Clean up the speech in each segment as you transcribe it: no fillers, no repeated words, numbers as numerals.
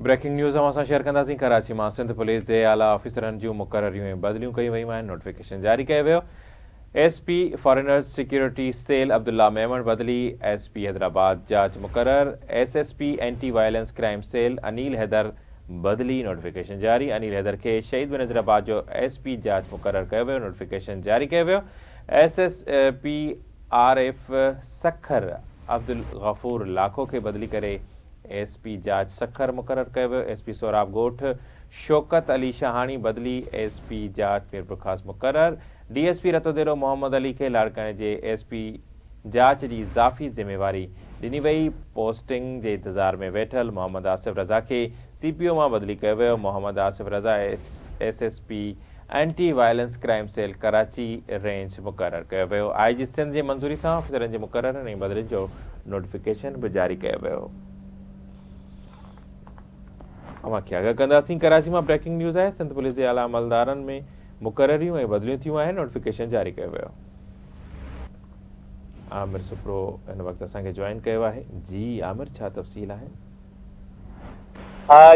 Breaking news اوهان سان share ڪنداسين ڪراچي مان سنڌ پوليس جي اعليٰ آفيسرن جون مقرريون ۽ بدليون ڪيون ويون آهن نوٽيفڪيشن جاري ڪيو ويو S P foreigners security cell Abdullah Memon بدلي ايس پي حيدرآباد جاچ مقرر S S P anti violence crime cell Anil Haider بدلي نوٽيفڪيشن جاري انيل حيدر کي شهيد بينظير آباد جو ايس پي جاچ مقرر ڪيو ويو نوٽيفڪيشن جاري ڪيو ويو S S P R F Sukkur Abdul Ghafoor Lakho کي بدلي ڪري ايس پي جاچ سکر مقرر ڪيو ويو، ايس پي سهراب ڳوٺ شوڪت علي شاهاڻي بدلي ايس پي جاچ ميرپورخاص مقرر، D S P Ratodero Muhammad Ali کي لاڙڪاڻي جي ايس پي جاچ جي اضافي ذميواري ڏني وئي، پوسٽنگ جي انتظار ۾ ويٺل محمد آصف رضا کي سي پي او مان بدلي ڪيو ويو، Muhammad Asif Raza S S P anti violence crime cell Karachi range مقرر ڪيو ويو، آء جي سنڌ جي منظوري سان آفيسرن جي مقررين ۽ بدلين جو نوٽيفڪيشن به جاري ڪيو ويو. اوهان کي آگاهه ڪنداسين ڪراچي مان بريڪنگ نيوز آهي سنڌ پوليس جي اعليٰ عملدارن ۾ مقرريون ۽ بدليون ٿيون آهن نوٽيفڪيشن جاري ڪيو ويو. عامر سپرو هن وقت اسان کي جوائن ڪيو آهي جي عامر ڇا تفصيل آهن.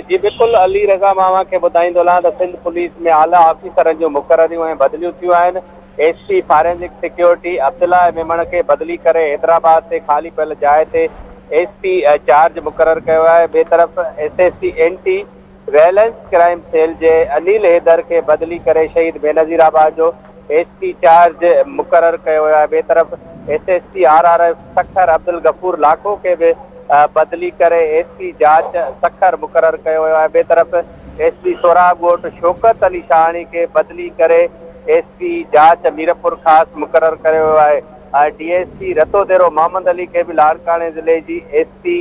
جي بلڪل علي رضا مان اوهان کي ٻڌائيندو هلان ته سنڌ پوليس ۾ اعليٰ آفيسرن جون مقرريون ۽ بدليون ٿيون آهن، S P forensic security Abdullah Memon کي بدلي ڪري حيدرآباد تي خالي پيل جاء تي ايس پي چارج مقرر ڪيو آهي، ٻئي طرف S S P anti violence crime cell جي انيل حيدر کي بدلي ڪري شهيد بينظير آباد جو ايس پي چارج مقرر ڪيو ويو آهي، ٻئي طرف S S P R R F Sukkur Abdul Ghafoor Lakho کي به بدلي ڪري ايس پي جاچ سکر مقرر ڪيو ويو آهي، ٻئي طرف ايس پي سهراب ڳوٺ شوڪت علي شاهاڻي کي بدلي ڪري ايس پي جاچ ميرپورخاص مقرر ڪيو ويو آهي، D S P Ratodero Muhammad Ali کي به لاڙڪاڻي ضلعي جي ايس پي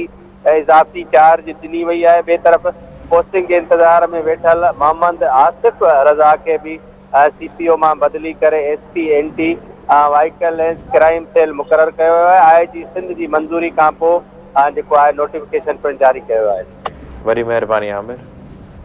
اضافي چارج ڏني وئي آهي، ٻئي طرف پوسٽنگ جي انتظار ۾ ويٺل محمد آصف رضا کي به سي پي او مان بدلي ڪري S P anti violence crime cell مقرر ڪيو ويو آهي، آء جي سنڌ جي منظوري کانپوء جيڪو آهي نوٽيفڪيشن پڻ جاري ڪيو ويو آهي. وڏي مهرباني عامر.